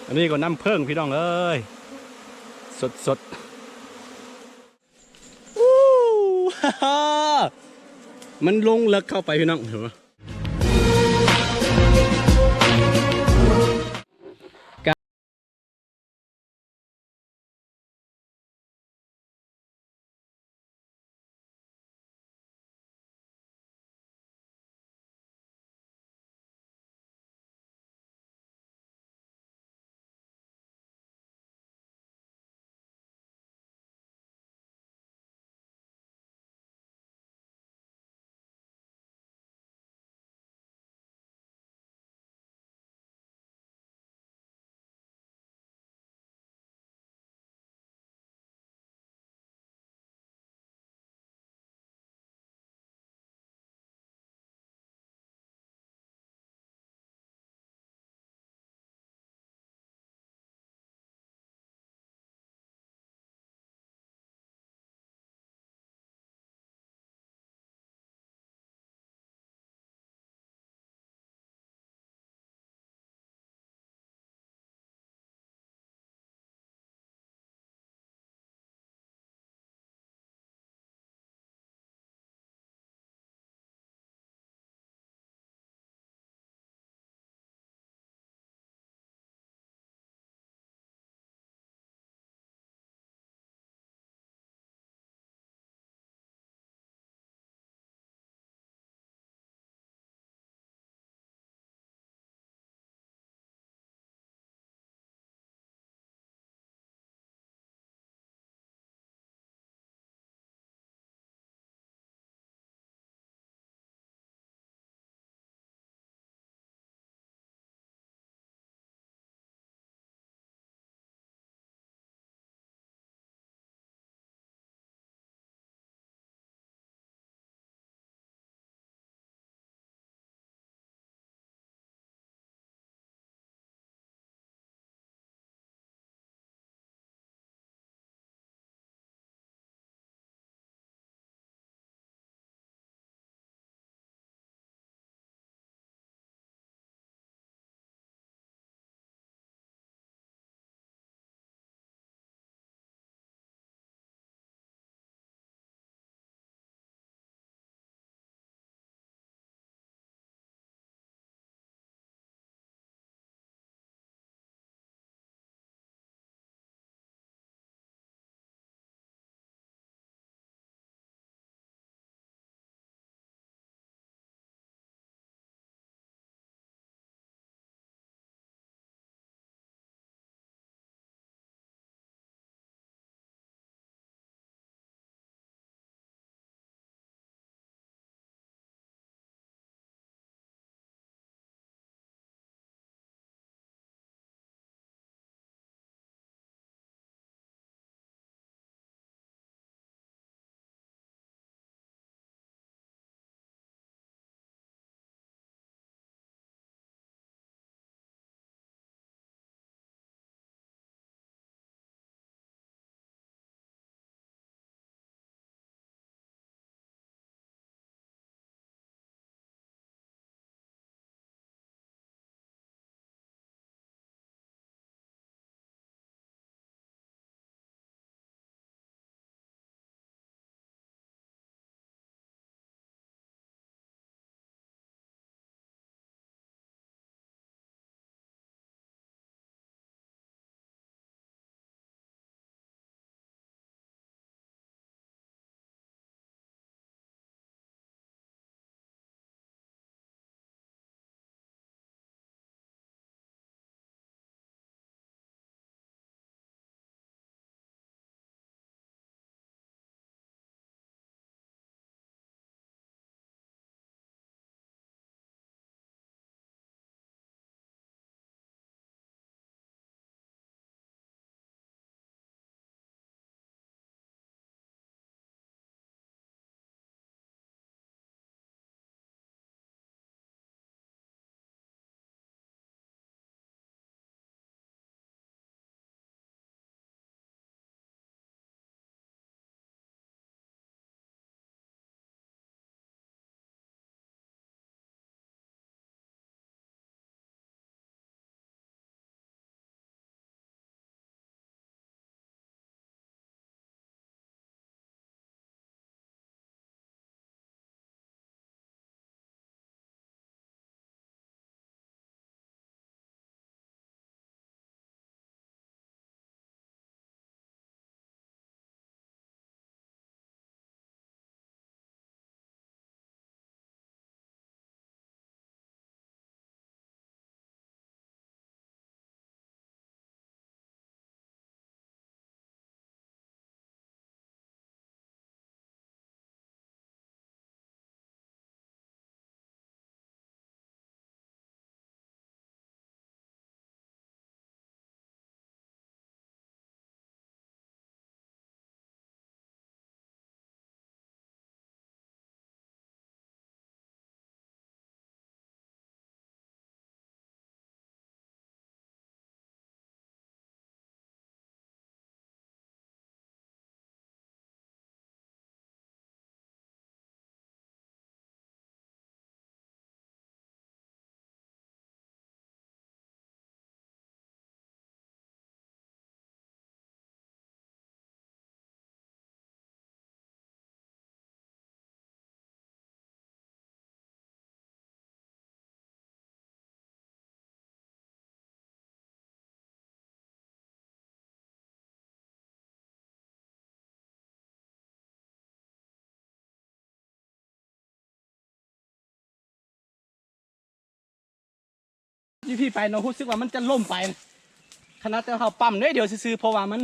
ອັນນີ້ກໍນ້ຳເຜິ້ງພີ່ນ້ອງເອີຍ ສົດໆ ອູ້ ມັນລົງເລິກເຂົ້າໄປພີ່ນ້ອງ ເຫັນບໍ່? ຢູ່ພີ້ໄປເນາະ ຮູ້ສຶກວ່າມັນຈະລົ້ມໄປ ຂະໜາດແຕ່ເຮົາປ້ຳໜ້ອຍດຽວຊື່ໆ ເພາະວ່າມັນ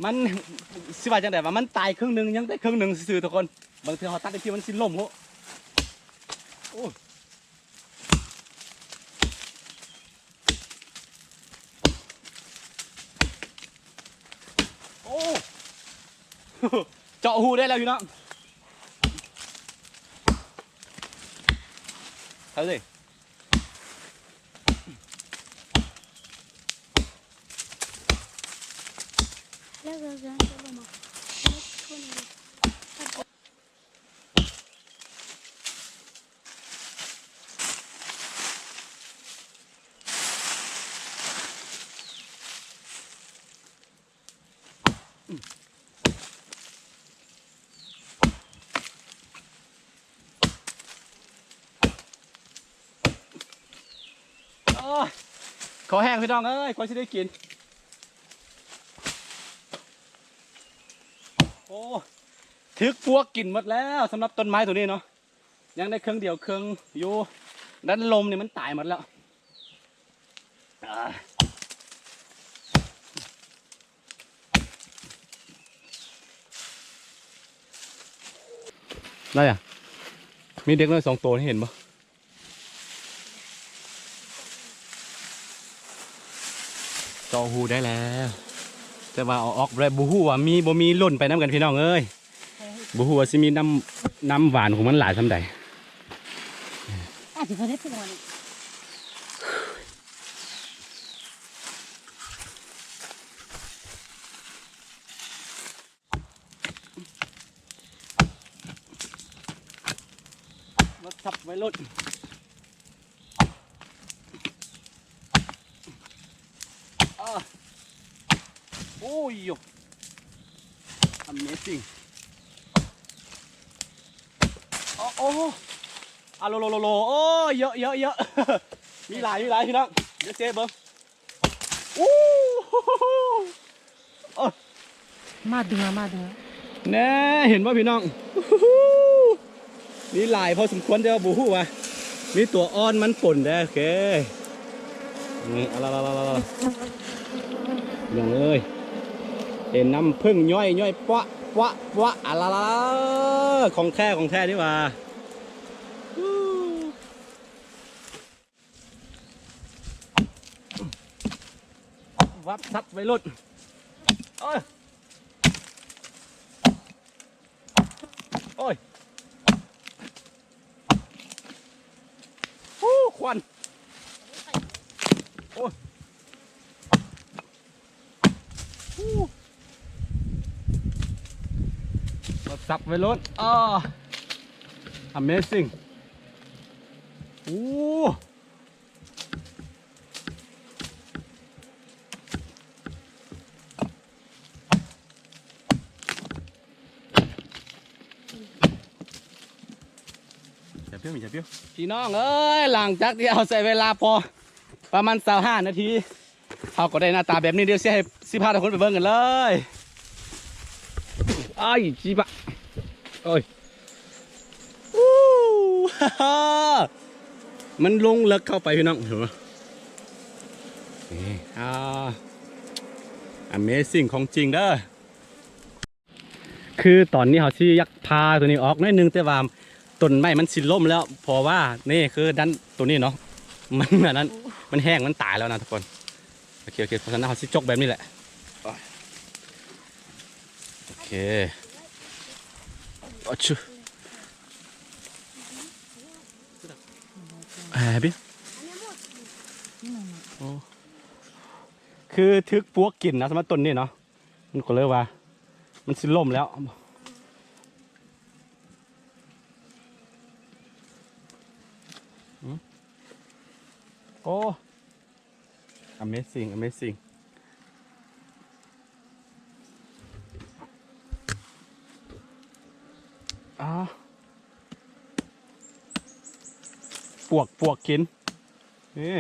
ມັນ ຊິວ່າຈັ່ງໃດວະ ມັນຕາຍເຄິ່ງໜຶ່ງ ຍັງໄດ້ເຄິ່ງໜຶ່ງຊື່ໆ ທຸກຄົນ. ບາງເທື່ອເຮົາຕັດໄດ້ທີ່ມັນຊິລົ້ມໂຫ ໂອ້ ໂອ້ ເຈາະຮູໄດ້ແລ້ວພີ່ນ້ອງ ເອົາເລີຍ. ໂອ້ຍ ຄໍແຫ້ງພີ່ນ້ອງເອີຍ ກວ່າຊິໄດ້ກິນ ໂອ້ ຖືກປວກກິນໝົດແລ້ວ ສຳລັບຕົ້ນໄມ້ໂຕນີ້ເນາະ ຍັງໄດ້ເຄິ່ງດຽວເຄິ່ງຢູ່ ດ້ານລົມນີ້ມັນຕາຍໝົດແລ້ວ. ໄດ້ອະ ມີເດັກນ້ອຍສອງໂຕ ເຫັນບໍ່? ເຈາະຮູໄດ້ແລ້ວ ແຕ່ວ່າເອົາອອກບໍ່ໄດ້ ບໍ່ຮູ້ວ່າມີບໍ່ມີ ຫຼົ່ນໄປນຳກັນພີ່ນ້ອງເອີຍ. ບໍ່ຮູ້ວ່າຊິມີນ້ຳ ນ້ຳຫວານຂອງມັນຫຼາຍສ່ຳໃດ. ອາດຈະບໍ່ໄດ້ປວກ ມາສັບໄວ້ໂລດ. ອາ ໂອ້ຍໂຢ Amazing ໂອ້ ໂອ້ ອາໂລໂລໂລໂລ ໂອ້ຍ ເຍອະ ເຍອະ ເຍອະ ມີຫຼາຍ ມີຫຼາຍ ພີ່ນ້ອງ ດຽວເຊເບິ່ງ ໂອ້ ເອີ ມາເດືອ ມາເດືອ ແນ່ ເຫັນບໍ່ພີ່ນ້ອງ? ມີຫຼາຍພໍສົມຄວນ ແຕ່ວ່າບໍ່ຮູ້ວ່າມີຕົວອ່ອນມັນປົນເດ້. ໂອເຄ ນີ້ ອາລາລາລາລາ ພີ່ນ້ອງເອີຍ ເຫັນນ້ຳເຜິ້ງຍ້ອຍ ຍ້ອຍ ປະ ປະ ປະ ອາລາລາ ຂອງແທ້ ຂອງແທ້ນີ້ຫວ່າ. ວັບສັບໄວລຸ້ນ ໂອ້ຍ ໂອ້ຍ ຮູ້ ຄວັນ ໂອ້ຍ ຮູ້ ວັບສັບໄວລຸ້ນ ອໍ Amazing ໂອ້ ຢ່າເພິ່ງ ຢ່າເພິ່ງ ພີ່ນ້ອງເອີຍ ຫຼັງຈາກທີ່ເຮົາໃຊ້ເວລາພໍປະມານຊາວຫ້ານາທີ ເຮົາກໍໄດ້ໜ້າຕາແບບນີ້ ດຽວຊິໃຫ້ ຊິພາທຸກຄົນໄປເບິ່ງກັນເລີຍ ອ້າຍ ຊິບະ ໂອ້ຍ ອູ້ ມັນລົງເລິກເຂົ້າໄປພີ່ນ້ອງ ເຫັນບໍ່ ນີ້ ອາ Amazing ຂອງຈິງເດີ. ຄືຕອນນີ້ເຮົາຊິຢາກຜ່າໂຕນີ້ອອກໜ້ອຍໜຶ່ງ ແຕ່ວ່າຕົ້ນໄມ້ມັນຊິລົ້ມແລ້ວ ເພາະວ່ານີ້ຄືດ້ານໂຕນີ້ເນາະ ມັນອັນນັ້ນ ມັນແຫ້ງ ມັນຕາຍແລ້ວນະທຸກຄົນ. ໂອເຄ ໂອເຄ ເພາະສະນັ້ນເຮົາຊິຈົກແບບນີ້ແຫຼະ. ໂອເຄ ອາຊຶ ແຮບ ໂອ້ ຄືຖືກປວກກິນນະ ສຳລັບຕົ້ນນີ້ເນາະ. ມັນກໍເລີຍວ່າ ມັນຊິລົ້ມແລ້ວ ອືມ ໂອ້ Amazing Amazing ອາ ປວກ ປວກກິນ ນີ້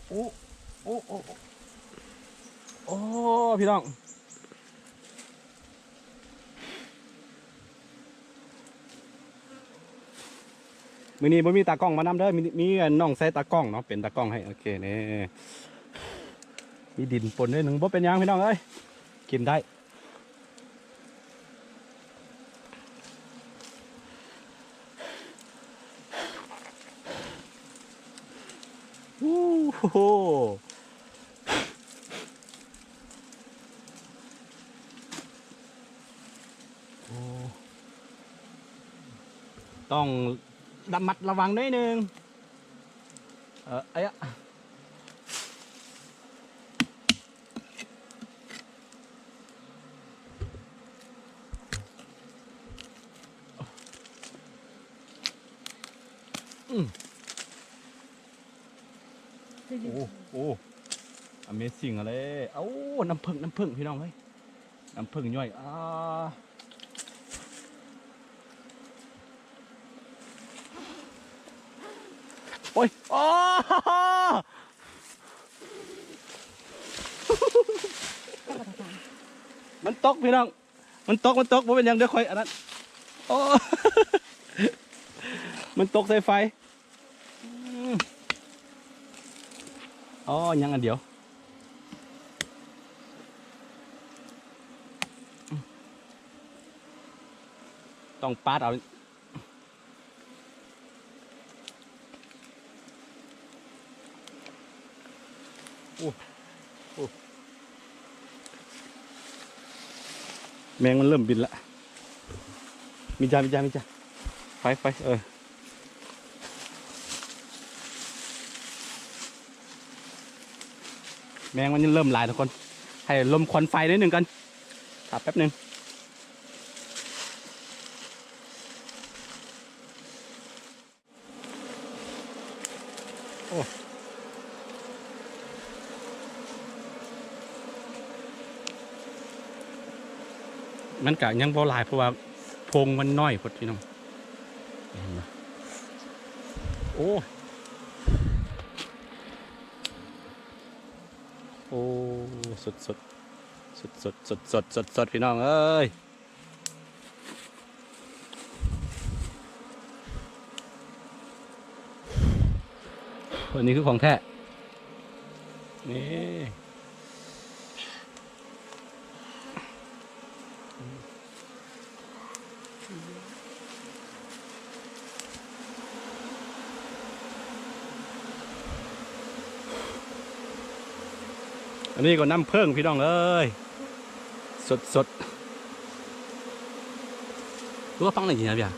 ໂອ້ ໂອ້ ໂອ້ ໂອ້ ພີ່ນ້ອງ. ມື້ນີ້ບໍ່ມີຕາກ້ອງມານຳເດີ ມີ ມີອັນນ້ອງໃສ່ຕາກ້ອງເນາະ ເປັນຕາກ້ອງໃຫ້. ໂອເຄ ນີ້ ມີດິນປົນໜ້ອຍໜຶ່ງ ບໍ່ເປັນຫຍັງພີ່ນ້ອງເອີຍ ກິນໄດ້. ໂອ້ໂຫ ໂອ້ ຕ້ອງລະມັດລະວັງໜ້ອຍໜຶ່ງ. ເອີ ອາຍະ ອືມ ໂອ້ ໂອ້ Amazing ອະເລີຍ. ເອົ້າ ນ້ຳເຜິ້ງ ນ້ຳເຜິ້ງ ພີ່ນ້ອງເອີຍ ນ້ຳເຜິ້ງຍ່ອຍ. ອາ ໂອ້ຍ ໂອ້ ມັນຕົກ ພີ່ນ້ອງ ມັນຕົກ ມັນຕົກ ບໍ່ເປັນຫຍັງ ດຽວຂ້ອຍອັນນັ້ນ. ໂອ້ ມັນຕົກໃສ່ໄຟ. ອືມ ອໍ ຍັງອັນດຽວ ຕ້ອງປາດເອົາ. ໂອ້ ໂອ້ ແມງມັນເລີ່ມບິນລະ. ມີຈ້າ ມີຈ້າ ມີຈ້າ ໄຟ ໄຟ ເອີ ແມງມັນເລີ່ມຫຼາຍທຸກຄົນ ໃຫ້ລົມຄວັນໄຟໜ້ອຍໜຶ່ງກ່ອນ ຖ້າແປັບໜຶ່ງ. ໂອ້ ມັນກະຍັງບໍ່ຫຼາຍ ເພາະວ່າໂພງມັນນ້ອຍໂພດພີ່ນ້ອງ. ເຫັນບໍ່? ໂອ້ ໂອ້ ສົດໆ ສົດໆ ສົດໆ ສົດໆ ພີ່ນ້ອງເອີຍ. ອັນນີ້ຄືຂອງແທ້ ນີ້ ອັນນີ້ກໍນ້ຳເຜິ້ງພີ່ນ້ອງເອີຍ ສົດໆ ຫຼືວ່າຟັງໄດ້ຍິນຫຍັງ?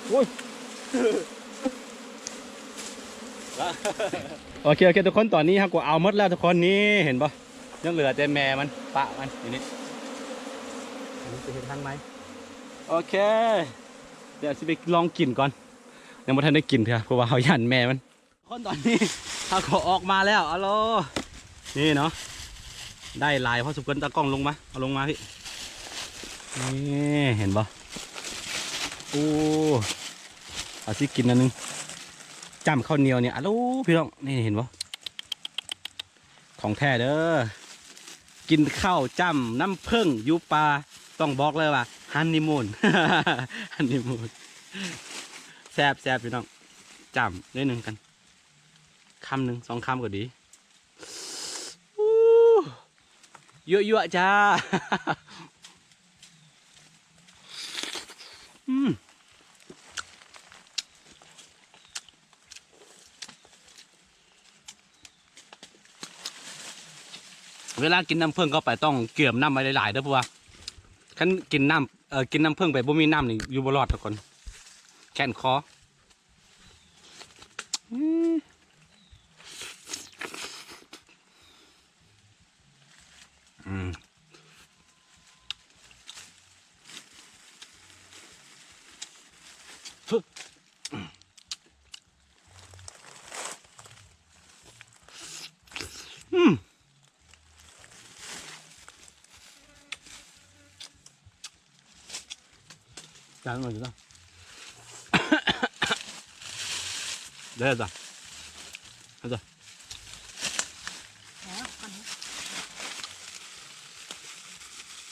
ໂອ້ຍ ໂອເຄ ໂອເຄ ທຸກຄົນ ຕອນນີ້ເຮົາກໍເອົາໝົດແລ້ວທຸກຄົນ ນີ້ເຫັນບໍ່? ຍັງເຫຼືອແຕ່ແມ່ມັນ ປະມັນຢູ່ນີ້ ອັນນີ້ຊິເຮັດຮັງໃໝ່. ໂອເຄ ດຽວຊິໄປລອງກິນກ່ອນ ຍັງບໍ່ທັນໄດ້ກິນເທື່ອ ເພາະວ່າເຮົາຢ້ານແມ່ມັນ. ຄົນ ຕອນນີ້ເຮົາກໍອອກມາແລ້ວ ອາໂລ ນີ້ເນາະ ໄດ້ຫຼາຍພໍສົມຄວນ. ຕາກ້ອງລົງມາ ເອົາລົງມາພີ່ ນີ້ເຫັນບໍ່? ໂອ້ ເອົາຊິກິນອັນໜຶ່ງ ຈ້ຳເຂົ້າໜຽວນີ້ ອາໂລ ພີ່ນ້ອງ ນີ້ເຫັນບໍ່? ຂອງແທ້ເດີ ກິນເຂົ້າຈ້ຳນ້ຳເຜິ້ງຢູ່ປ່າ ຕ້ອງບອກເລີຍວ່າ ຮັນນີມູນ ຮັນນີມູນ ແຊບໆ ພີ່ນ້ອງ ຈ້ຳໜ້ອຍໜຶ່ງກັນ ຄຳໜຶ່ງສອງຄຳກໍດີ. ອູ້ ຍົວໆ ຈ້າ ອືມ. ເວລາກິນນ້ຳເຜິ້ງເຂົ້າໄປຕ້ອງກຽມນ້ຳໄວ້ຫຼາຍໆເດີ ເພາະວ່າຄັນກິນນ້ຳ ເອີ ກິນນ້ຳເຜິ້ງໄປບໍ່ມີນ້ຳນີ້ຢູ່ບໍ່ລອດທຸກຄົນ ແຂນຄໍ. ອືມ ອືມ. ອືມ ຈານໜ້ອຍຢູ່ເນາະ ເດີຈ້າ ເດີ. ແລ້ວ ອັນນີ້ ອືມ.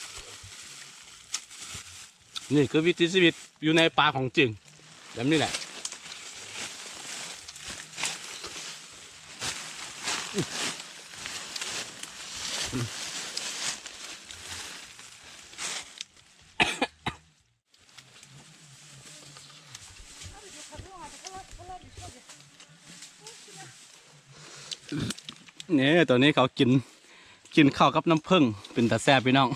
ນີ້ຄືວິຖີຊີວິດຢູ່ໃນປ່າຂອງຈິງ ແບບນີ້ແຫຼະ. ນີ້ ຕອນນີ້ເຂົາກິນ ກິນເຂົ້າກັບນ້ຳເຜິ້ງ ເປັນຕາແຊບພີ່ນ້ອງ.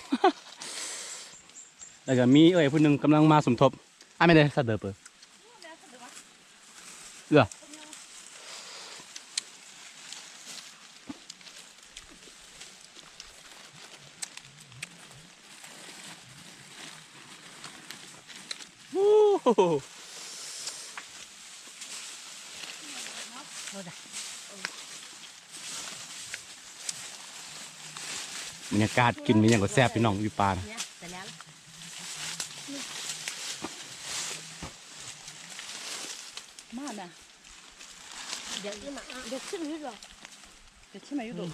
ແລ້ວກໍມີເອື້ອຍຜູ້ໜຶ່ງກຳລັງມາສົມທົບ. ອາ ແມ່ນເດ້ ສະເດີເປີ ເອື້ອ ບັນຍາກາດກິນມີຫຍັງກໍແຊບ ພີ່ນ້ອງ ຢູ່ປ່ານະ. ມາແມ່ ດຽວ ດຽວຂຶ້ນຢູ່ດອກ ດຽວຂຶ້ນມາຢູ່ດອກ.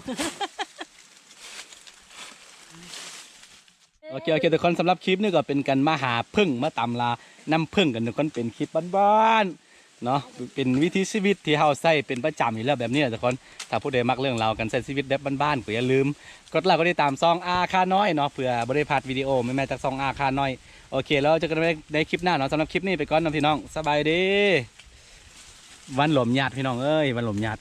ໂອເຄ ໂອເຄ ທຸກຄົນ ສຳລັບຄລິບນີ້ກໍເປັນການມາຫາເຜິ້ງ ມາຕາມລ່ານ້ຳເຜິ້ງກັນ ທຸກຄົນ ເປັນຄລິບບ້ານໆ ເນາະ ເປັນວິຖີຊີວິດທີ່ເຮົາໃຊ້ເປັນປະຈຳຢູ່ແລ້ວ ແບບນີ້ແຫຼະທຸກຄົນ. ຖ້າຜູ້ໃດມັກເລື່ອງລາວການໃຊ້ຊີວິດແບບບ້ານໆ ກໍຢ່າລືມກົດໄລກົດຕິດຕາມຊ່ອງອາຄານ້ອຍເນາະ ເພື່ອບໍ່ໄດ້ພາດວິດີໂອໃໝ່ໆ ຈາກຊ່ອງອາຄານ້ອຍ. ໂອເຄ ແລ້ວເຈີກັນໃໝ່ໃນຄລິບໜ້າເນາະ. ສຳລັບຄລິບນີ້ໄປກ່ອນເນາະ ພີ່ນ້ອງ ສະບາຍດີ. ວັນລົມຍາດ ພີ່ນ້ອງເອີຍ ວັນລົມຍາດ.